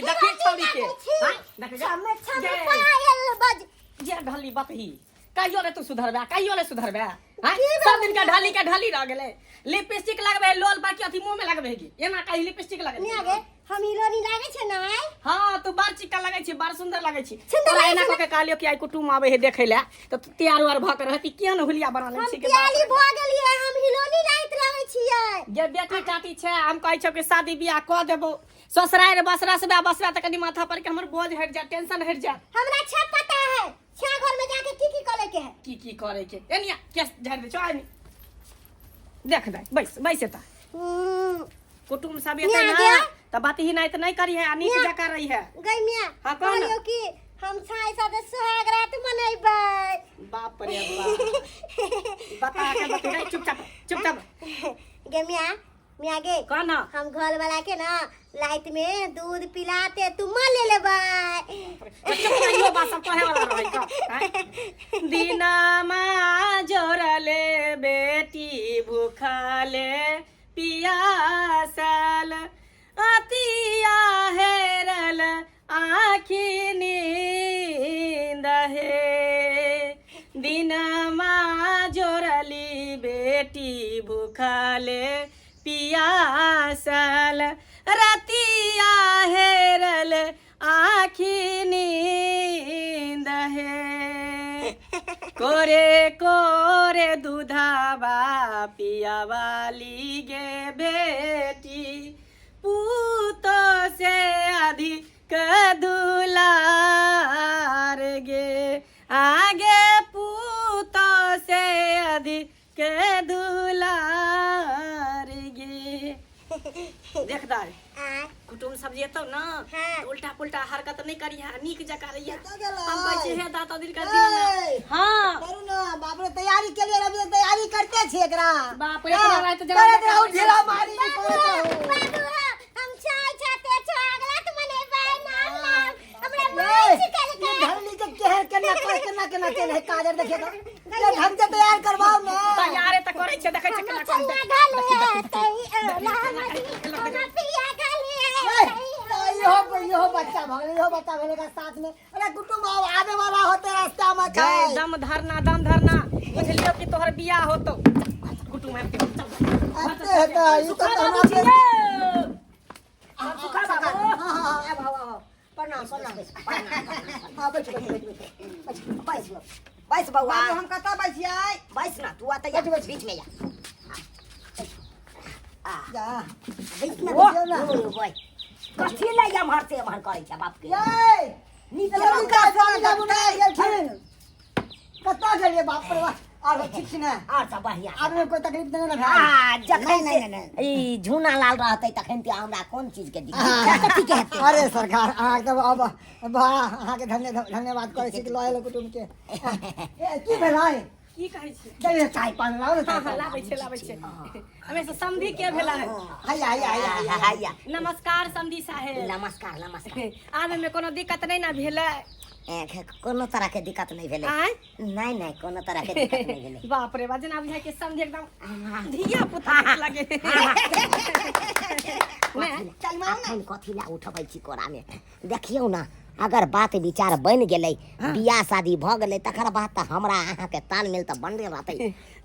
देखी देखी छौड़ी के आँय, देख जा। छम छम गे। पायल बज जे ढली बतही कहियो ने तू सुधरबे कहियो ने सुधरबे आँय, सब दिन के ढली के ढली रह गेलै लिपस्टिक लगबे है लोल बाकी अथी मुंह में लगबे की एना कही लिपस्टिक लगबे मिया गे हम हीरोनी लागे छै ना आइ हाँ तू बड़ चिक्का लगै छी बड़ सुंदर लगै छी सुंदर तोरा लगै एना छै कऽ के कहलियो कि आइ कुटुम आबै है देखै लए तऽ तू तैयार उयार भऽ के रहती किया ने हुलिया बना लै हम छी के बाप प्याली भऽ गेलियै हम हीरोनी लाइत रहै छियै गे बेटी टाटी छै हम कहै छौ कि शादी बियाह कऽ देबो ससुरारि बस रसबे बसबे तऽ कनि माथा पर के हमर बोझ हटि जाय टेंशन हटि जाय हमरा छै पता है छा घर में जाके की की करे के है की की करे के एनिया केस झाड़ि दे छौ आइ देख दे बैस बैस एतऽ कुटुम सब एतै मियाँ ना गे। तऽ बात ही नहीं तऽ नहीं करी है आ नीक मियाँ। जकाँ रही है गई मिया हाँ, कह ना। कहलियौ कि हम छाय साथे सुहाग रात मनेबै बाप रे बाप बता के बता चुपचाप चुपचाप गे मिया मिया गे कह ना हम घर वाला के ना रात में दूध पिलाते तुम ले लेबै चुप रहियो बात सब कहे वाला रहै का आँय? दिनमा जोरले बेटी भूखले पियासल अतिया हेरल आखी नींद हे दिनमा जोरली बेटी भूखले पियासल रतिया हेरल आखी नींद हे कोरे कोरे दूधाबा पियावाली गे बेटी पूत से अधिक दुलार गे आगे पूत से अधिक दुलार गे देख दाय आय कुटुम सब जेतौ ना हाँ। तऽ उल्टा पुल्टा हरकत नहि करिहे नीक जकाँ रहिहे कतऽ गेलै? हम कहै छी हे दाता दिन का दिन ए! हाँ करू ना बाप रे तैयारी के लिए अभी तक तैयारी करते छी एकरा बाप रे, एकरा राति जरा करैत रहू ढेला मारी करैत रहू बाबू हम छाय छाते सुहाग रात मनेबै नाम नाम हमरा ए, माय सिखल ई धरनी के केहर केना कर केना केना केना है काजर देखे तो ये ढंग से तैयार करवाओ ना तैयारे तऽ करै छै देखै छै केना चन्ना करै घले तई ओला मदी ओना पिया घले ए, तो इहो इहो बच्चा भऽ गेलै इहो बच्चा भेलै एकरा साथ में अरे कुटुम्ब आब आबे वाला होते रास्ता में गए छै दम धरना दम धरना बुझलियो कि तोहर बियाह होतो कुटुम आबि के चल एते हेतै ई सुखा तऽ बाबू हमरा छियै हाँ सुखा बाबू हाँ हाँ आब आब आब प्रणाम प्रणाम हाँ बैठ बैठ बैठ बैठ बैस बैस बौआ बाबू हम कतऽ बैठियै बैस ना तू आता या बैठ, बैठ। बीच में या जा बैस ना ओ, ना। ओ, बोय कथी ले एम्हर से एम्हर करै छै बाप के ये नीक चलू का स्वामी बाबू ने गेलखिन कतऽ गेलियै बाप रे बाप आर ठीक छी ने और सब बढ़िया आब कोई तकलीफ नहि ने भेल आ जखन नहीं, से नहीं, नहीं, ई झूना लाल रहतै तखन ते हमरा कोन चीज के दिक्कत कथी के हेतै अरे सरकार अहाँके तऽ अब बड़ा अहाँके धन्यवाद करै छी कि लऽ एलहुँ कुटुम्बके ए, की भेलै की कहै छी चलिए चाय पान लाओ ने हाँ हाँ लाबै छै लाबै छै हमे से समधी के भेला है हैया हैया हैया हैया हैया नमस्कार समधी साहेब नमस्कार नमस्कार आबे में कोनो दिक्कत नहीं ना भेलै ए, कोनो तरह के दिक्कत नहीं भेलै आँय नहीं नहीं कोनो तरह के दिक्कत नहीं भेलै बाप रे बा जेना बुझाइ के समधी एकदम धिया पुता लगे कथी ला- अखन कथी ला उठबै छी कोरामे देखियौ ना अगर बात विचार बनि गेलै बियाह शादी भऽ गेलै तकर बाद तऽ हमरा अहाँके तालमेल तऽ बनले रहतै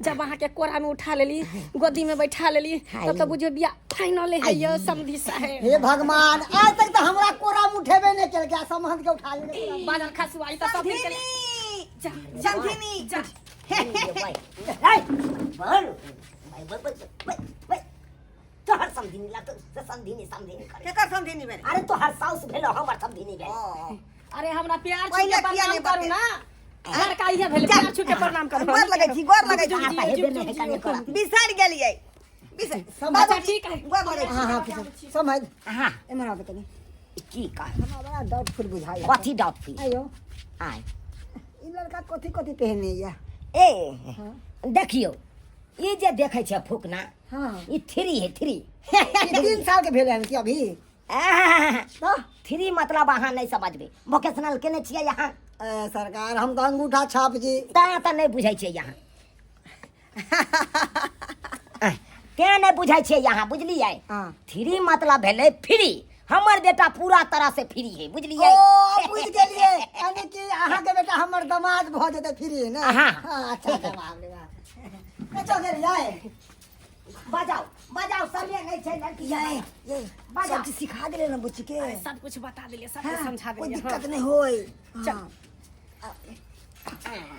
जब अहाँ के कोरा में उठा लेली गोदी में बैठा लेली तब तो बुझियो बियाह फाइनल है यो समधी साहेब हे भगवान आज तक तो हमरा कोरा में उठेबे नहीं केलकै आ समहन के उठा लेलकै कोरा में। बाजार खसुआई तऽ सब दिन के जा समधिनी जा बोल बोल बोल बोल बोल तोहर समधिनी लगतो से समधिनी समधिनी करे केकर समधिनी भेलै अरे तोहर साउस भेलो हमर समधिनी भेल अरे हमरा प्यार छू पहिले के किया प्रणाम नहि करू ना लड़का इहे भेल प्यार छू के प्रणाम करू गोर लगै छी गोर लगै छी आर तऽ हेबे नहि है कने कोरा बिसरि गेलियै बिसरि अच्छा ठीक है गोर लगै छी हाँ हाँ समझ हाँ एम्हर आबै कनी की कह हमरा बड़ा डाउटफुल बुझाइ कथी डाउटफुल आयो आय ई लड़का कथी कथी पहने या ए देखियौ ई जे देखै छै फूकना हाँ ई थ्री है थ्री ई 3 साल के भेलै हन कि अभी तऽ थ्री मतलब अहाँ नहि समझबै वोकेशनल केने छियै अहाँ ए, सरकार हम तऽ अंगूठा छाप जी तैं तऽ नहि बुझै छियै अहाँ तें नहि बुझै छियै अहाँ बुझलियै हाँ थ्री मतलब भेलै फ्री हमर बेटा पूरा तरह से फ्री है, बुझलियै? ओ बुझि गेलियै, यानी कि अहाँके बेटा हमर दमाद भऽ जेतै फ्री ने। हाँ। हाँ, अच्छा अच्छा, बाप रे बाप। ए, चल गेलियै। बजाओ बजाओ, समय नहीं छै लड़की। ये ये बजाओ। सब चीज सिखा देले ना बुच्ची के। अरे, सब कुछ बता देलियै, सब कुछ हाँ, समझा कोई देलियै। दिक्कत नहीं होई। चल। हाँ,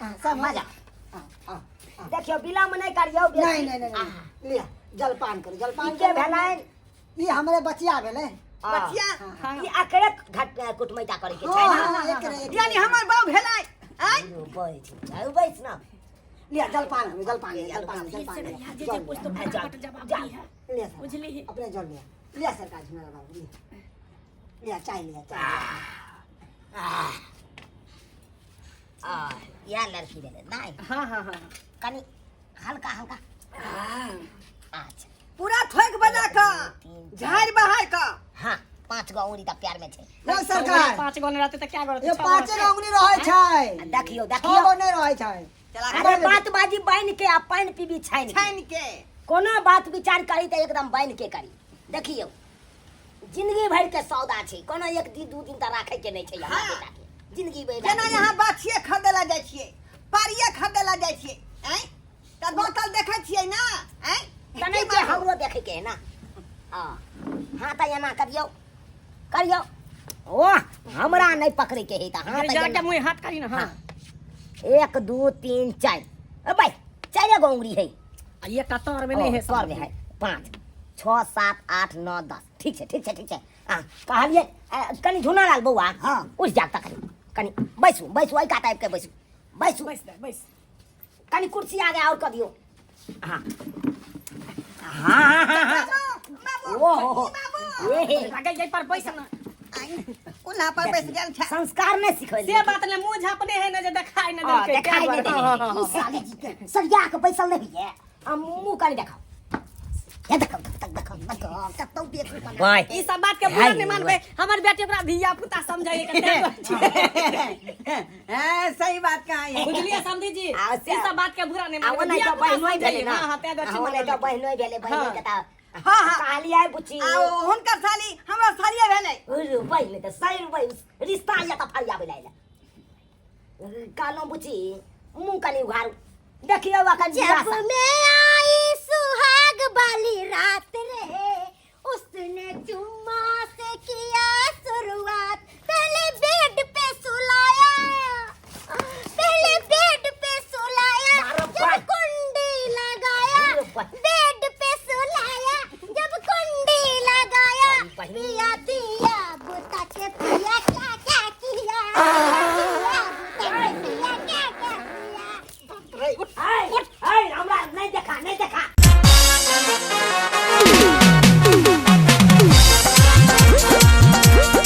हाँ, सब बजाओ। हाँ, हाँ। देखियौ विलम्ब नहीं करियौ बेसी। नहीं नहीं नहीं, नहीं लिया जलपान करू, जलपान ई के करू। भेलनि? ई हमरे बचिया भेलै। बचिया हाँ। ई अकरे घट कुटमैता करे के छै हाँ, ना? हाँ, एकरे, एकरे। यानी हमर बाऊ भेलै आँय? यौ, बैठ जाउ, बैस ना। लिया जलपान करू, जलपान लिया, जलपान जलपान से लिया, भैया जे जल जे पूछ तो लिया। फटाफट जवाब जा। दी है। लिया सर, बुझली? अपने जल लिया, लिया सरकार जी, मेरा बाबू लिया, लिया चाय लिया, चाय लिया। आ, इएह लड़की भेलै नहि? हाँ हाँ हाँ। कनि हल्का हल्का। अच्छा। पूरा थोक बजा कऽ झाड़ि बहारि कऽ। हाँ, 5 गो उंगली तऽ प्यार में छै। यो सरकार, 5 गो नहीं रहते तो क्या करते? ये 6 गो पाँचे रहते। गो उंगली रहै छै। देखियौ, 6 देखियौ। गो नहि रहै छै। अरे बात बाजी बान्हि के आ पानि पीबी छानि के। छानि के। कोनो बात विचार करी तऽ एकदम बान्हि के करी। देखियौ जिंदगी भरि के सौदा छै, कोनो एक दिन 2 दिन तऽ राखै के नहि छै हमरा हाँ। बेटा के, जिंदगी भरि जेना यहाँ बाछिए खरीदै लए जाइ छियै, पारिए खरीदै लए जाइ छियै, आँय? तऽ बोतल देखै छियै ना, आँय? तऽ नहि छै, हमरो देखै के है ना। हाँ हाँ, तऽ एना करियौ करियौ, ओह हमरा नहि पकड़ै के है तऽ हाँ, तऽ जाके एना। मुँह हाथ करी ना। हाँ। 1 2 3 4, ए भाई 4 गो उंगली है। आ ये कतर में नहीं है, तर में है। 5 6 7 8 9 10। ठीक छै, ठीक छै, ठीक छै। आ कहलियै कनि झुना लाल बौआ। हाँ। उठि जाग तऽ कनि कनि बैसू बैसू, एहि कात आबि के बैसू बैसू। बैस दे, बैस। कनि कुर्सी आगे और कऽ दियौ। हाँ हाँ हाँ हाँ। ओहो ए हे। आगे यही पर बैस ना। कुल्हा पर बैस गेल छै। संस्कार नहीं सिखल से बात ने मुंह झापने है ना जे देखाई ना हाँ, देलकै। देखाई क्या नहीं बात? हाँ, हाँ, देलकै। ई साली जी के सरिया के बैसल नहीं है। आ मुंह कनि देखाओ, ये देखो तक देखो देखो कतौ देखू हाँ। ई सब बात के बुरा नहीं मानबे, हमर बेटी ओकरा धिया पुता समझाइए के हैं, सही बात कहा है। बुझलिए समधी जी? आ, से- ई सब बात के बुरा नहीं आ मानबे, ओना धिया तऽ पुता बहिनोइ समझाइए। भेलै ना। हाँ हाँ, तें आ ओना तऽ बहिनोइ भेलै, बहिनोइ के तऽ हाँ, हाँ। कहलियै बुच्ची। आ हुनकर साली हमरा सालिए भेलै। अरे बहिन तऽ सही बहिन रिश्ता या तऽ फरिया बैला कहलहुँ बुच्ची मुँह कनि उघारू देखियौ अखन जब मैं आई सुहाग वाली रात रे, उसने चुम्मा से किया शुरुआत, पहले बेड पे सुलाया, पहले बेड पे सुलाया, मारो जब बाप। कुंडी लगाया, मारो बाप। बेड पे सुलाया, जब कुंडी लगाया, पहले- पिया दिया बुता के पिया क्या क्या किया, पिया बुता के पिया क्या क्या किया।